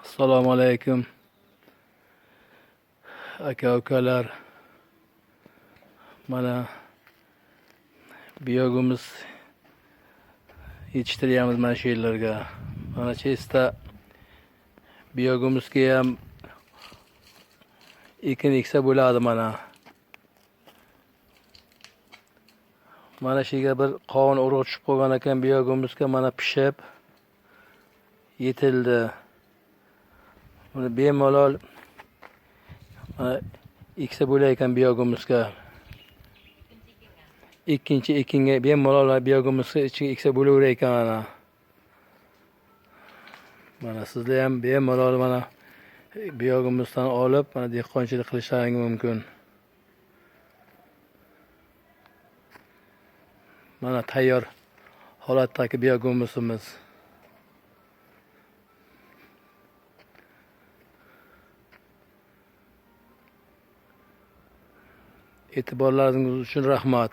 Assalomu alaykum aka ukalar. Mana biyogimiz yetishtiryapmiz mana shu yerlarga. Mana chesta biyogimizga ham ekin eksa bo'ladi mana. Mana shu yerga bir qovun urug'i tushib qolgan ekan biyogimizga, mana pishib yetildi. Buni bemalol mana eksa bo'lar ekan biyogimizga. Ikkinchi ekinga bemalol biyogimizga ichiga eksa bo'laverar ekan mana. Mana sizlar ham bemalol mana biyogimizdan olib mana dehqonchilik qilishlaringiz mumkin. Mana tayyor holatdagi biyogimizimiz. E'tiborlaringiz uchun rahmat.